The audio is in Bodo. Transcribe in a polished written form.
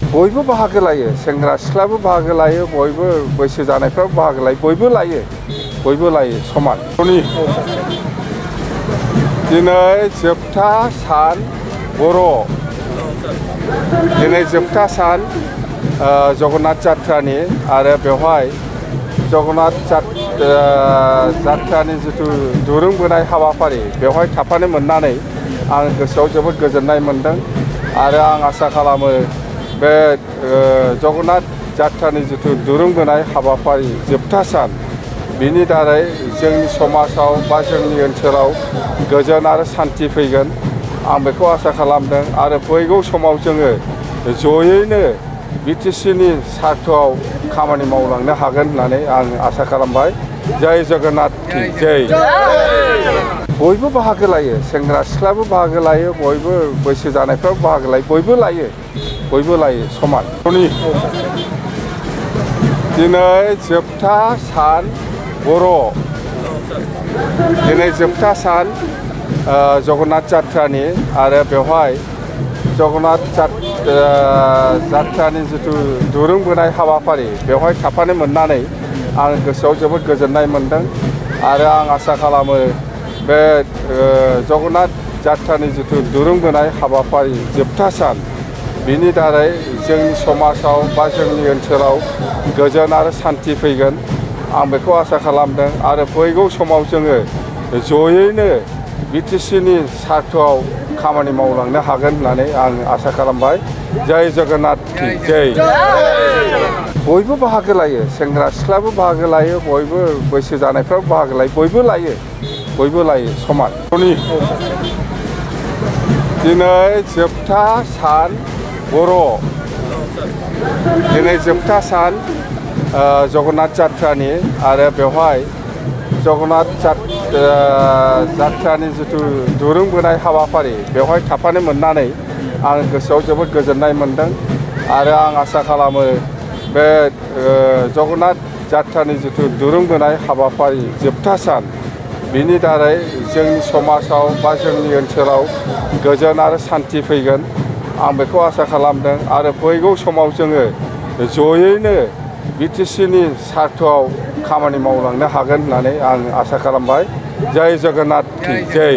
बयबो बाहागो लायो, सेंग्रा सिख्लाबो बाहागो लायो, बयबो बैसो जानायफ्राबो बाहागो लायो, बयबो लायो समान। दिनै जोबथा सान दिनै जोबथा सान जगन्नाथ जात्रानि आरो बेवहाय जगन्नाथ जात्रानि जिथु दुरुं बोनाय हाबाफारि बेवहाय थाफानो मोननानै आं गोसोआव जोबोद गोजोननाय मोनदों आरो आं आसा खालामो बे जगन्नाथ जात्रानि जिथु दुरुं बोनाय हाबाफारि जोबथा सान बिनि दारै जोंनि समाजाव बा जोंनि ओनसोलाव गोजोन आरो सान्थि फैगोन आं बेखौ आसा खालामदों आरो फैगौ समाव जोङो जयैनो बिटिसिनि सार्थआव खामानि मावलांनो हागोन होननानै आं आसा खालामबाय। जय जगन्नाथ की जय। बयबो बाहागो लायो, सेंग्रा सिख्लाबो बाहागो लायो, बयबो बैसो जानायफ्राबो बाहागो लायो, बयबो लायो समान। दिनै जोबथा सान दिनै जोबथा सान जगन्नाथ जात्रानि आरो बेवहाय जगन्नाथ जात्रानि जिथु दुरुं बोनाय हाबाफारि बेवहाय थाफानो मोननानै आं गोसोआव जोबोद गोजोननाय मोनदों आरो आं आसा खालामो बे जगन्नाथ जात्रानि जिथु दुरुं बोनाय हाबाफारि जोबथा सान बिनि दारै जोंनि समाजाव बा जोंनि ओनसोलाव गोजोन आरो सान्थि फैगोन आं बेखौ आसा खालामदों आरो फैगौ समाव जोङो जयैनो बिटिसिनि सार्थआव खामानि मावलांनो हागोन होननानै आं आसा खालामबाय। जय जगन्नाथ की जय। बयबो बाहागो लायो, सेंग्रा सिख्लाबो बाहागो लायो, बयबो बैसो जानायफ्राबो बाहागो लायो, बयबो लायो समान। दिनै जोबथा सान दिनै जोबथा सान जगन्नाथ जात्रानि आरो बेवहाय जगन्नाथ जात्रानि जिथु दुरुं बोनाय हाबाफारि बेवहाय थाफानो मोननानै आं गोसोआव जोबोद गोजोननाय मोनदों आरो आं आसा खालामो बे जगन्नाथ जात्रानि जिथु दुरुं बोनाय हाबाफारि जोबथा सान बिनि दारै जोंनि समाजाव बा जोंनि ओनसोलाव गोजोन आरो सान्थि फैगोन आं बेखौ आसा खालामदों आरो फैगौ समाव जोङो जयैनो बिटिसिनि सार्थआव खामानि मावलांनो हागोन होननानै आं आसा खालामबाय। जय जगन्नाथ की जय।